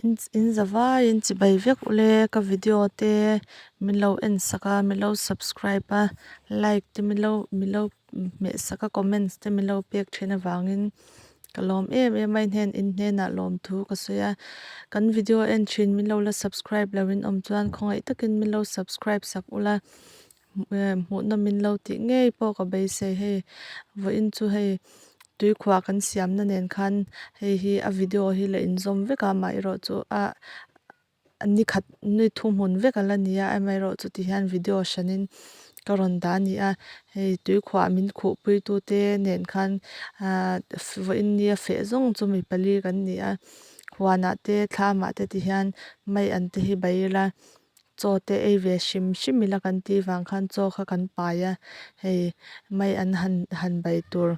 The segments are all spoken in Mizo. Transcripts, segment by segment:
In zavaiin chibai vek ule ka video te min lo en sak a min lo subscribe a like te min lo min lo hmeh sak a comments te min lo pek thin avangin ka lawm em em a in in hnenah lawmthu ka sawi a kan video en thin min lo la subscribe lo in awm chuan khawngaih takin min lo subscribe sak ula hmuhnawm min lo tih ngei pawh ka beisei hei vawiin chu hei tuikhuah kan siamna nen khan hei hi a video hi la inzawm vek a amaherawh chu a ni khat ni thu hmun vek a la ni a amaherawh chu ti hian video hranin ka rawn dah a ni a hei tuikhuah min khuh pui tu te nen khan ahh vawiin nia feh zawng chu mi pali kan ni a huanah te thlamah te ti hian mai an te hi bai ila. Chaw te ei ve hrim hrim ila kan tih vang khan chaw kha kan pai a, hei mai an han han bai tur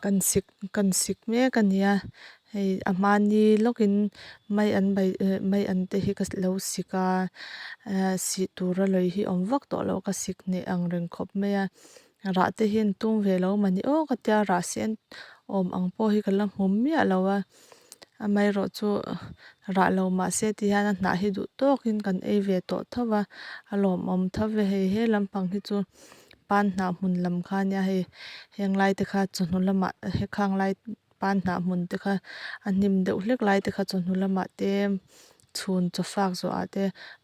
kan sik kan sik mek a nia, hei a hmani lawkin mai an bai eh mai an te hi ka lo sik a, eh sih tura lei hi awm vak tawh lo ka sik hneh ang reng khawp mai a, rah te hi an tum ve lo mah ni aw ka tia rah sen awm ang pawh hi ka la hmu miah lo a. Amaherawh chu rah lo mah se ti hian a hnah hi duh tawkin kan ei ve tawh tho va, a lawmawm tho ve hei he lampang hi chu pan hnah hmun lam kha ania hei heng lai te kha chawhnu lamah hekhang lai pan hnah hmun te kha a hnim deuh hlek lai te kha chawhnu lamah te chhun chaw fak zawh ah te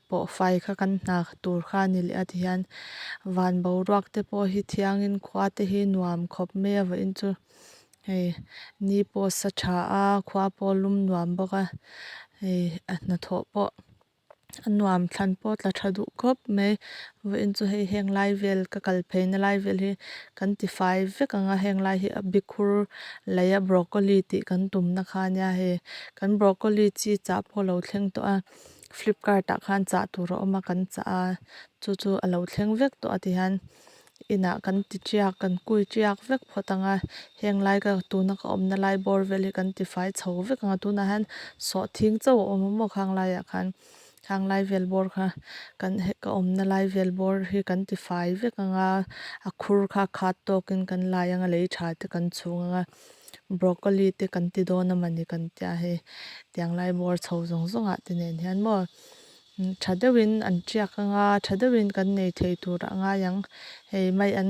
pawh fai kha kan hna tur kha a ni leh a tihian van boruak te pawh hi thiangin khua te hi nuam khawp mai a vawiin chu. Hei ni pawh sa tha a khua pawh lum nuam bawk a hei a hnathawh pawh a nuam thlan pawh tla tha duh khawp mai vawiin chu hei heng lai vel ka kal phei na lai vel hi kan ti fai vek ang a heng lai hi a bikhur lei a broccoli tih kan tum na kha ania hei kan broccoli chi chah pawh a lo thleng tawh a flipkart ah khan chah tur a awm a kan chah a chu chu a lo thleng vek tawh a ti hian. Inah kan ti tiak kan kui tiak vek phawt ang a, heng lai ka tuna ka awmna lai bawr vel hi kan ti fai chho vek ang a, tunah hian sawhthing chauh a awm a maw khang laiah khan khang lai vel bawr kha kan ka awmna lai vel bawr hi kan ti fai vek ang a, a khur kha khat tawkin kan lai ang a lei tha te kan chhung ang a, broccoli te kan ti dawn a mawni kan tia hei tiang lai bawr chho zawng zawng ah te nen hian maw. Tha deuhin an tiak anga tha deuhin kan nei thei tur a ngai ang. Hei mai an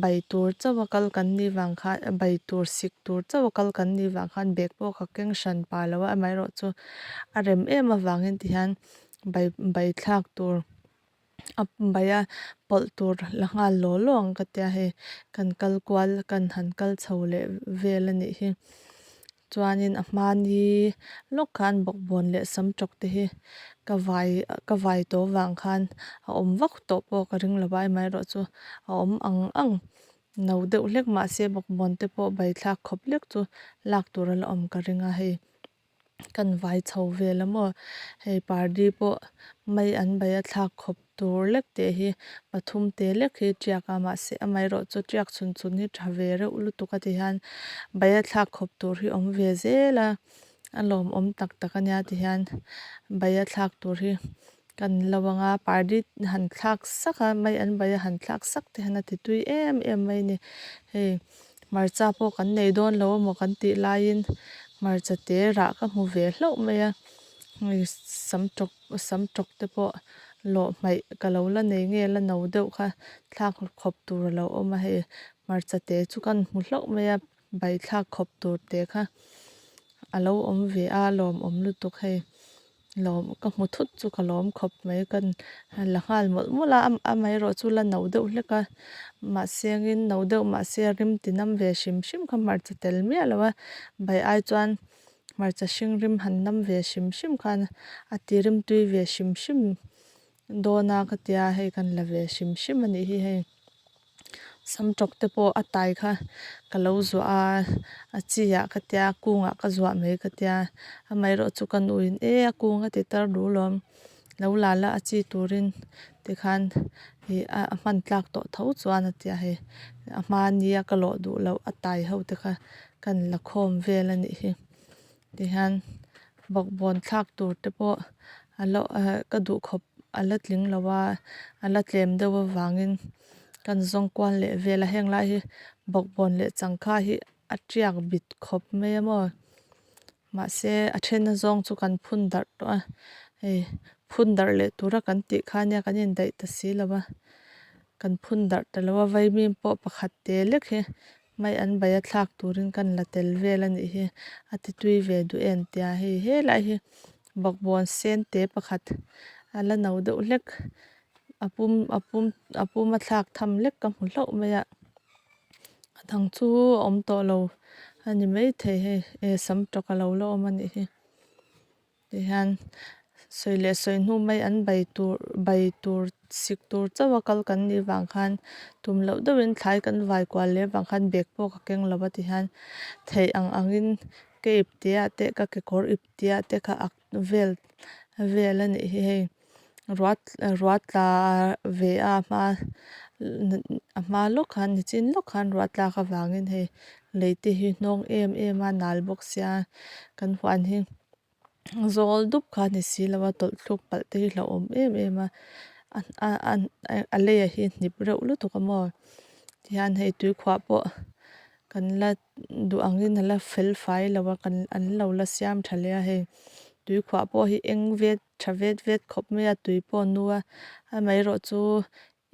bai tur chauh a kal kan nih vang khan bai tur sik tur chauh a kal kan nih vang khan bag pawh ka keng hran pah lo a amaherawh chu a rem em avangin ti hian bai bai thlak tur a bai a pawlh tur la nghal law law ang ka tia hei kan kal kual kan han kal chho leh vel a nih hi. Chuanin a hmani lawk khan bawkbawn leh sam tawk te hi ka vai ka vai tawh vang khan a awm vak tawh pawh ka ring lo va amaherawh chu a awm ang ang no deuh hlek mahse bawkbawn te pawh bai thlak khawp lek chu lak tur a la awm ka ring a hei kan vai chho vel a maw hei pardi pawh mai an bai a thlak khawp. Tur lek teh hi pathum te lek hi tiak a mahse amaherawh chu tiak chhun chhun hi tha ve reuh lutuk a ti hian bai a thlak khawp tur hi awm ve zel a a lawmawm tak tak ania ti hian bai a thlak tur hi kan lo ang a pardi han thlak sak a mai an bai a han thlak sak te hian a ti tui em em mai a ni hei hmarcha pawh kan nei dawn lo amaw kan tih laiin hmarcha te rah ka hmu ve hlauh mai a hei sam tawk. Sam tawk te pawh lawh hmaih ka lo la nei nge la no deuh kha thlak khawp tur a lo awm a hei hmarcha te chu kan hmu hlauh mai a bai thlak khawp tur te kha a lo awm ve a lawmawm lutuk hei lawm ka hmu thut chu ka lawm khawp mai ka la nghal mawlh mawlh a amaherawh chu la no deuh hlek a mahse angin no deuh mahse a rim ti nam ve hrim hrim kha hmarcha tel miah lo a bai ai chuan. Hmarcha hring rim han nam ve hrim hrim khan a ti rim tui ve hrim hrim dawn a ka tia hei kan la ve hrim hrim a nih hi hei sam tawk te pawh a tai kha ka lo zuah a a chi ah ka tia a kungah ka zuah mai ka tia amaherawh chu ka nu in e a kung a ti tar duh lawm lo la la a chi turin tikhan ih a hman tlak tawh tho chuan a tia hei a hmani a ka lawh duh loh a tai ho te kha. Kan la khawm vel a nih hi tihian bawkbawn thlak tur te pawh a la ka duh khawp a la tling lo a a la tlem deuh avangin kan zawng kual leh vel a heng lai hi bawkbawn leh changkha hi a tiak bit khawp mai a maw. Mahse a then a zawng chu kan phun darh tawh a hei phun darh leh tura kan tih kha nia kan indaih ta si lo a kan phun darh ta lo a vaimim pawh pakhat te lek hi mai an bai a thlak turin kan la tel vel a nih hi a ti tui ve duh em tia hei helai hi bawkbawn sen te pakhat a la no deuh hlek a pum a pum a pum a thlak tham lek ka hmu hlauh mai a a dang chu a awm tawh lo a ni maithei hei e sam tawk a lo la awm a nih hi. Tihian sawi leh sawi hnu mai an bai tur bai tur sik tur chauh a kal kan nih vang khan tum loh deuhin thlai kan vai kual leh vang khan bag pawh ka keng lo a tihian theih ang angin ka ip te ah te ka kekawr ip te ah te kha ak vel vel a nih hi hei ruah ruah tla ve a hma a hma lawk khan nichin lawk khan ruah tlak avangin hei lei te hi hnawng em em a nal bawk sia kan huan hi zawl dup kha a ni si lo a tawlh thluk palh te hi hlauhawm em em a a lei ah hi hnip reuh lutuk a maw tihian hei tuikhuah pawh kan la duh angin a la fel fai lo a kan an lo la siam tha leh a hei tuikhuah pawh hi eng vet tha vet vet khawp mai a tui pawh a nu a amaherawh chu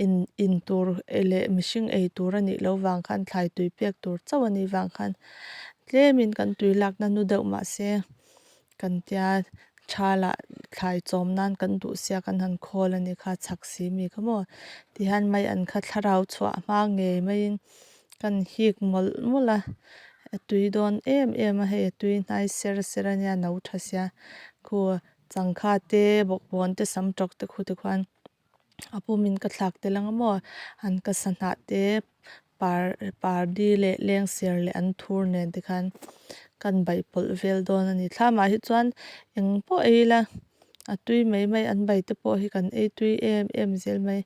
in in tur leh mihring ei tur a nih loh vang khan thlai tui pek tur chauh a nih vang khan tlemin kan tui lakna nu deuh mahse kan tia tha lah thlai chawm nan kan duh sia kan han khawl a nih kha chhak si mi kha maw tihian mai an kha thlarau chhuah hma ngei maiin kan hik mawlh mawlh a a tui dawn em em a hei a tui hnai ser ser a nia no tha sia khu changkha te bawkbawn te sam tawk te khu te khuan. A pumin ka thlak tel ang maw an ka sanah te par pardi leh lengser leh an thur nen te khan kan baih pawlh vel dawn a ni thlamah hi chuan eng pawh ei ila a tui mai mai an bai te pawh hi kan ei tui em em zel mai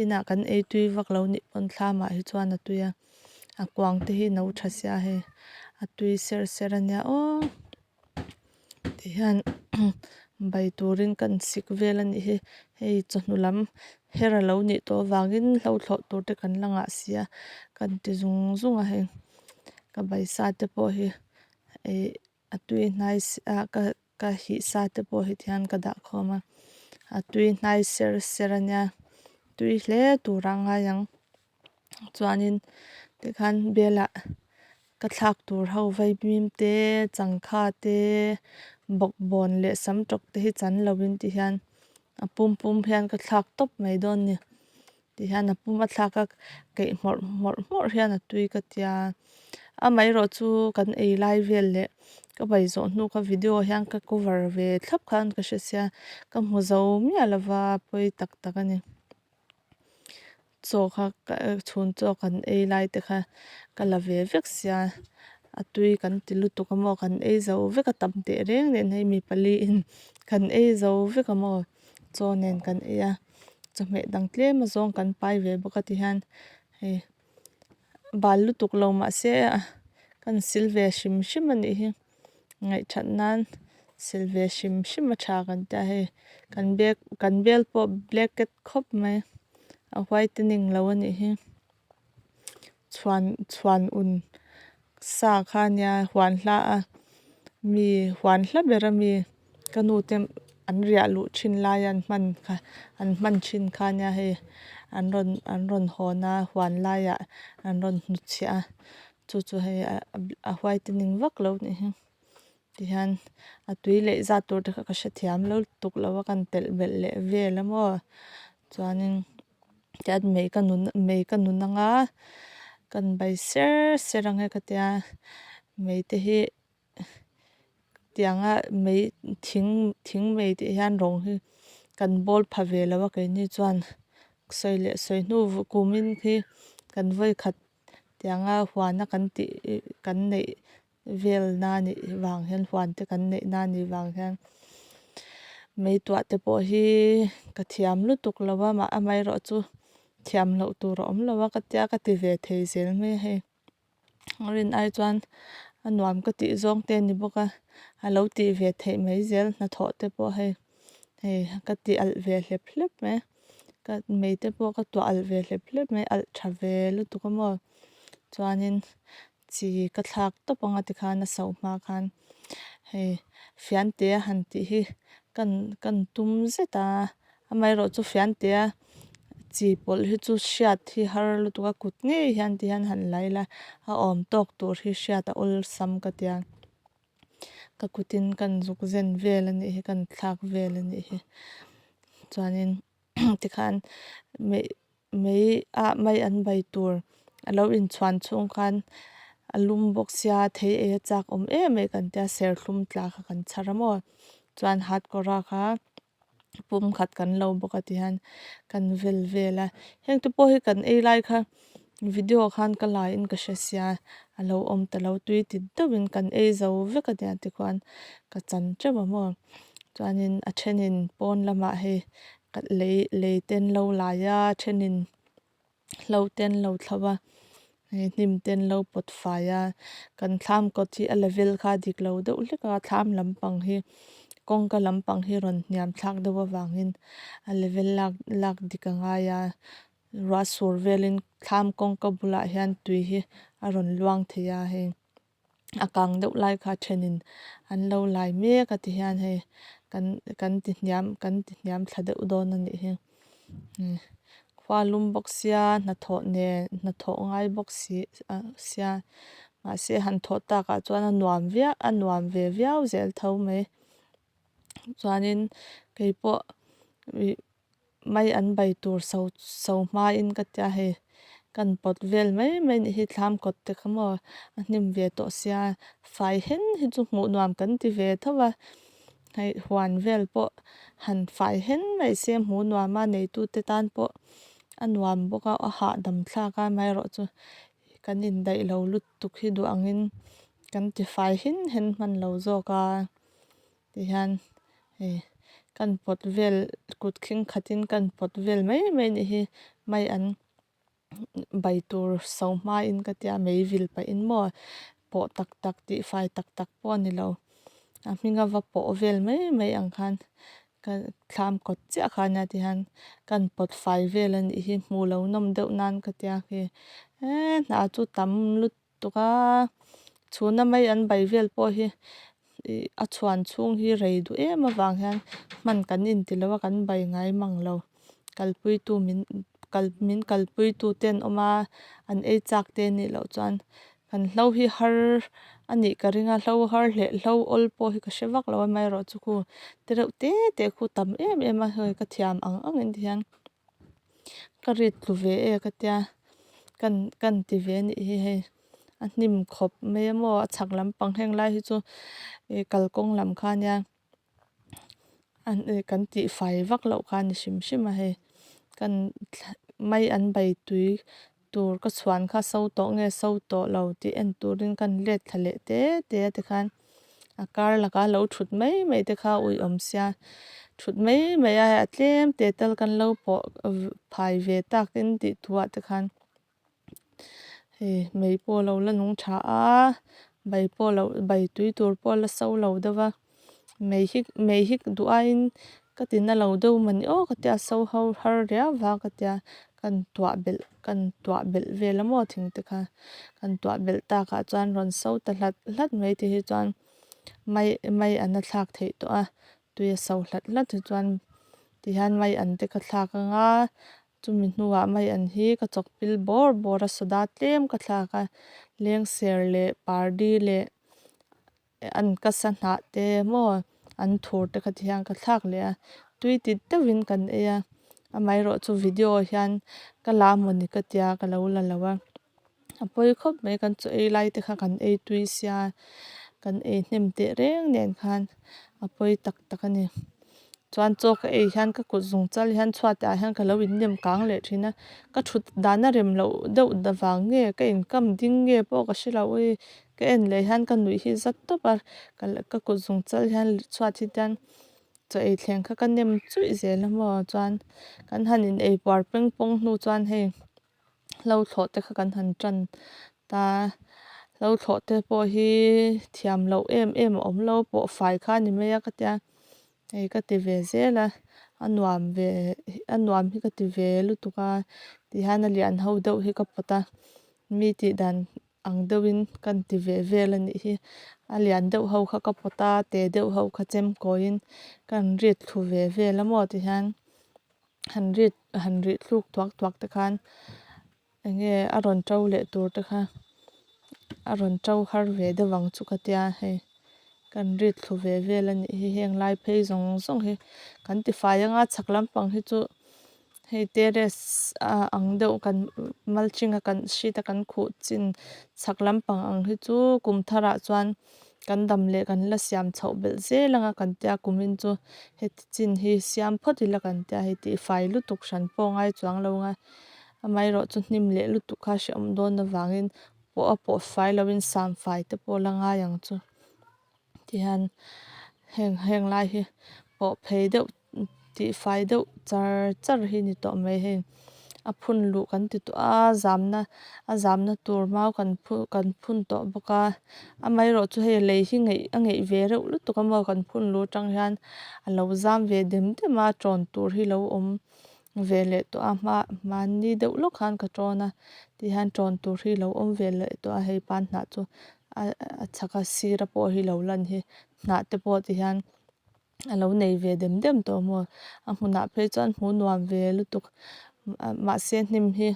inah kan ei tui vak lo nih pawn thlamah hi chuan a tui a a kuang te hi no tha sia hei a tui ser ser a nia aw. Tihian bai turin kan sik vel a nih hi hei chawhnu lam her a lo nih tawh avangin hlo thlawh tur te kan la ngah si a kan ti zung zung a hei ka bai sa te pawh hi ih a tui hnai a ka ka hih sa te pawh hi tihian ka dah khawm a a tui hnai ser ser a nia tui hle tur a ngai ang. Chuanin tikhan bialah ka thlak tur ho vaimim te changkha te bawkbawn leh sam tawk te hi chan lovin ti hian a pum pum hian ka thlak tawp mai dawn a ni ti hian a pum a thlak a keih hmawrh hmawrh hmawrh hian a tui ka tia amaherawh chu kan ei lai vel leh ka bai zawh hnu kha video hian ka cover ve thlap khan ka hre sia ka hmu zo miah lova pawi tak tak a ni. Chaw kha chhun chaw kan ei lai te kha ka la ve vek sia a tui kan ti lutuk a maw kan ei zo vek a tam teh reng nen hei mi pali in kan ei zo vek a maw chaw nen kan ei a chawhmeh dang tlem a zawng kan pai ve bawk a ti hian hei bal lutuk lo mahse kan sil ve hrim hrim a nih hi. Ngaihthat nan sil ve hrim hrim a tha kan tia hei kan bag kan bel pawh blacket khawp mai a whitening lo a nih hi chhuan chhuan un sa kha a nia huan hla a mi huan hla ber a mi ka nu te an riah luh thin lai a an hman kha an hman thin kha a nia hei an rawn an rawn hawn a huan laiah an rawn hnutchhiah a. Chu chu hei a whitening vak lo nih hi tihian a tui leh zat tur te kha ka hrethiam lo lutuk lo a kan telh belh leh vel a maw chuanin tihian mei ka nun mei ka nun anga kan bai ser ser ang e ka tia mei te hi. Tianga mei thing thing mei tih hian rawng hi kan bawl pha ve lo a keini chuan sawi leh sawi hnu kumin hi kan vawi khat tianga huana kan tih kan neih vel na nih vang hian huan te kan neih na nih vang hian mei tuah te pawh hi ka thiam lutuk lo a mah amaherawh chu thiam loh tur a awm lo a ka tia ka ti ve thei zel mai a hei. Rin ai chuan a nuam ka tih zawng te a ni bawk a a lo tih ve theih mai zel hnathawh te pawh hei hei ka ti alh ve hlep hlep mai ka mei te pawh ka tuah alh ve hlep hlep mai alh tha ve lutuk a maw chuanin chi ka thlak tawp ang a tikhan a so hma khan. Hei fiantea han tih hi kan kan tum zet a amaherawh chu fiantea chi pawlh hi chu hriat hi har lutuk a kut ngei hian ti hian han la ila a awm tawk tur hi hriat a awlsam ka tia ka kutin kan zuk zen vel a nih hi kan thlak vel a nih hi chuanin tikhan mei ah mai an bai tur a lo inchhuan chhung khan a lum bawk sia thei ei a chak awm em mai kan tia serthlum tla kha kan chhar a maw chuan hatkawra kha pum khat kan lo bawk a tihian kan vel vel a heng te pawh hi kan ei lai kha video khan ka la in ka hre sia a lo awm ta lo tui ti deuhin kan ei zo vek a nia tikhuan ka chan teuh a maw chuanin a thenin pawn lamah hei lei lei te an lo lai a a thenin hlo te an lo thlo a hei hnim te an lo pawt fai a kan thlam kawt hi a level kha dik lo deuh hlek a thlam lampang hi kawngka lampang hi rawn hniam thlak deuh avangin a level lak lak dik a ngai a ruah sur velin thlam kawngka bulah hian tui hi a rawn luang thei a hei. A kang deuh lai kha thenin an lo lai mek a ti hian hei kan kan ti hniam kan ti hniam thla deuh dawn a nih hi khua lum bawk sia hnathawh nen hnathawh ngai bawk si sia mahse han thawh takah chuan a nuam viau a nuam ve viau zel tho mai chuanin keipawh ih mai an bai tur so so hmain ka tia hei kan pawt vel mai mai nih hi thlam kawt te kha maw a hnim ve tawh sia fai hen hi chu hmuh nuam kan ti ve tho a hei huan vel pawh han fai hen mai se hmuh nuam a neitu te tan pawh a nuam bawk a a hahdam thlak a amaherawhchu kan indaih lo lutuk hi duh angin kan ti fai hen hen hman lo zawk a. Tihian hei kan pawt vel kut khing khatin kan pawt vel mai mai anih hi mai an bai tur so hmain ka tia mei vil pahin maw pawh tak tak tih fai tak tak pawh a ni lo a hminga va pawh vel mai mai ang khan ka thlam kawt chiah kha ania tihian kan pawt fai vel anih hi hmuh lo nawm deuh nan ka tia khi eee hna chu tam lutuk. Tuk a, chhuna mai an bai vel pawh hi ih a chhuan chhung hi rei duh em avang hian hman kan inti lo a kan bai ngai mang lo kalpui tu min kal min kalpui tu te an awm a an ei chak te anih loh chuan kan hlo hi har a nih ka ring a hlo har leh hlo awl pawh hi ka hre vak lo a amaherawhchu khu te reuh te te khu tam em em a hei ka thiam ang ang in ti hian. Ka rit tlu ve e ka tia kan kan ti ve a nih hi hei a hnim khawp mai a maw a chhak lampang heng lai hi chu ih kalkawng lam kha ania kan tih fai vak loh kha a ni hrim hrim a hei kan mai an bai tui tur ka chhuan kha so tawh nge so tawh lo tih en turin kan let thla leh te te a tikhan a kar laka lo thut mai mai te kha a uiawm sia thut mai mai a a tlem te tal kan lo pawh phai ve takin tih thuah te khan hei mei pawh a lo la nung tha a bai pawh lo bai tui tur pawh a la so lo deuh va. Mei hi mei hi duh aiin ka ti na lo deuh mawni aw ka tia so ho har riau va ka tia kan tuah belh kan tuah belh vel a maw thing te kha kan tuah belh takah chuan rawn so ta hlat hlat mai te hi chuan mai mai an a thlak theih tawh a tui a so hlat hlat hi chuan tihian mai an te ka thlak anga chumi hnuah mai an hi ka chawk pil bawr bawr a soda tlem ka thlak a lengser leh pardi leh. An ka sa hnah te maw an thur te kha ti hian ka thlak leh a tui ti deuhin kan ei a amaherawh chu video hian ka la mawni ka tia ka lo la lo a a pawi khawp mai kan chaw ei lai te kha kan ei tui sia kan ei hnem teh reng nen khan a pawi tak tak a ni. Chuan chaw ka ei hian ka kut zung chal hian chhuat ah hian ka lo in nem kang leh thin a ka thut dan a rem loh deuh avang nge ka in kam ding nge pawh ka hre lo ui ka en leh hian ka nuih hi zat tawp a ka kut zung chal hian chhuat hi chuan chaw ei thleng kha ka nem chuih zel a maw chuan kan han in ei puar peng pawng hnu chuan hei hlo thlawh te kha kan han tan ta hlo thlawh te pawh hi thiam loh em em a awm lo pawh fai kha a ni mai a ka tia hei ka ti ve zel a a nuam ve a nuam hi ka ti ve lutuk a tihian a lian ho deuh hi ka pawt a mi tih dan. ang deuhin kan ti ve vel a nih hi a lian deuh ho kha ka pawt a te deuh ho kha chem kawiin ka han rit thlu ve vel a maw tihian han rit han rih thluk thuak thuak te khan eng nge a rawn to leh tur te kha a rawn to har ve deuh ang chu ka tia hei kan rit thlu ve vel a nih hi heng lai phei zawng zawng hi kan tifai anga chhak lampang hi chu hei terrace ah ang deuh kan mulching a kan sheet a kan khuh chin chhak lampang ang hi chu kum tharah chuan kan dam leh kan la siam chhoh belh zel anga kan tia kumin chu heti chin hi siam phawt ila kan tia hei tihfai lutuk hran pawh ngai chuang lo anga amaherawh chu hnim leh lutuk kha hrehawm dawn avangin pawh a pawh fai loin sam fai te pawh la ngai ang chu tihian heng heng lai hi pawh phei deuh tih fai deuh char char hi ni tawh mai hei a phun luh kan ti tawh a zamna a zamna tur mau kan phu kan phun tawh bawk a amaherawh chu hei lei hi ngeih a ngeih ve reuh lutuk a maw kan phun luh atang hian a lo zam ve dem dem a tawn tur hi lo awm ve leh tawh a hma hmanni deuh lawk khan ka tawn a tihian tawn tur hi lo awm ve leh tawh a hei pan hnah chu a chhak a sir a pawh hi lo lan hi hnah te pawh tihian a lo nei ve dem dem tawh maw a hmunah phei chuan hmuh nuam ve lutuk mahse hnim hi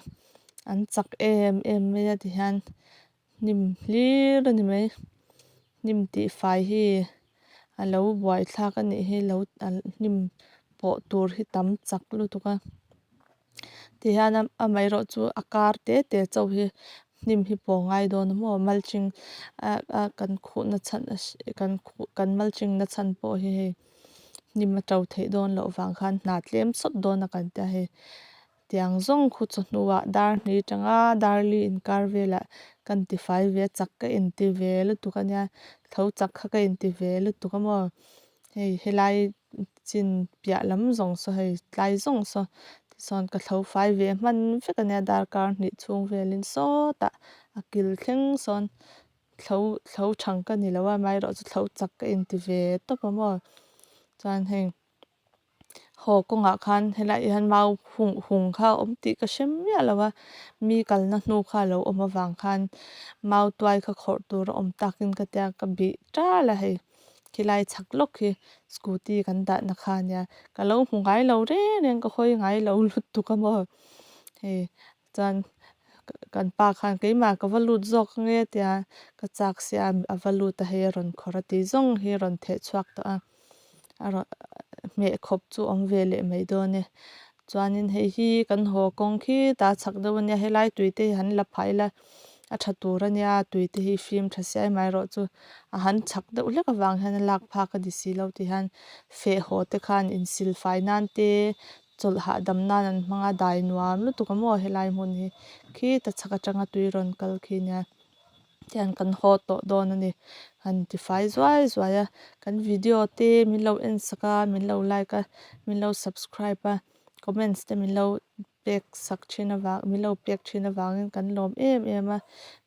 an chak em em mai a tihian hnim hlir a ni mai hnim tih fai hi a lo buaithlak a nih hi lo hnim pawh tur hi tam chak lutuk a tihian amaherawh chu a kar te te chauh hi hnim hi pawh ngai dawn a maw mulching a kan khuh na chhan kan khuh kan mulching na chhan pawh hi hei hnim a to theih dawn loh vang khan hna tlem sawt dawn a kan tia hei tiang zawng khu chu hnuah dar hnih atanga dar li inkar velah kan tifai ve a chak ka inti ve lutuk a nia tho chak kha ka inti ve lutuk a maw hei helai chin piah lam zawng saw hei tlai zawng saw tichuan ka thlo fai ve hman vek a nia darkar hnih chhung velin sawtah a kil thleng sawn thlo thlo thang ka ni lo a amaherawhchu thlo chak ka inti ve tawp a maw chuan heng haw kawngah khan helai hian mau hung hung kha a awm tih ka hre miah lo a mi kalna hnu kha a lo awm avang khan mau tuai kha khawrh tur a awm takin ka tia ka bih tal a hei. Khilai chhak lawk hi scooty kan dahna kha ania ka lo hmu ngai lo reng reng ka hawi ngai lo lutuk a maw hei chuan kan pa khan keimah ka va lut zawk ange tia ka chak sia a va lut a hei a rawn khawrh a tih zawng hi a rawn theh chhuak tawh a a rawn hmeh khawp chu awm ve leh mai dawn e chuanin hei hi kan haw kawng khi ta chhak deuh ania helai tui te hi han la phah ila a tha tur ania tui te hi fim tha siai mai erawh chu a han chhak deuh hlek avang hian a lak phak a ni si lo ti hian feh haw te khan insil fai nan te chawlh hahdam nan an hmang a dai nuam lutuk a maw helai hmun hi khita chhak atanga tui rawn kal khi nia. Tihian kan haw tawh dawn a ni. Han ti fai zuai zuai a, kan video te min lo en sak a, min lo like a, min lo subscribe a, comments te min lo pek sak thin avang min lo pek thin avangin kan lawm em em a,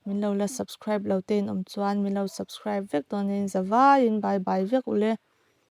min lo la subscribe lo te in awm chuan min lo subscribe vek dawn a in za vaiin bye bye vek u le.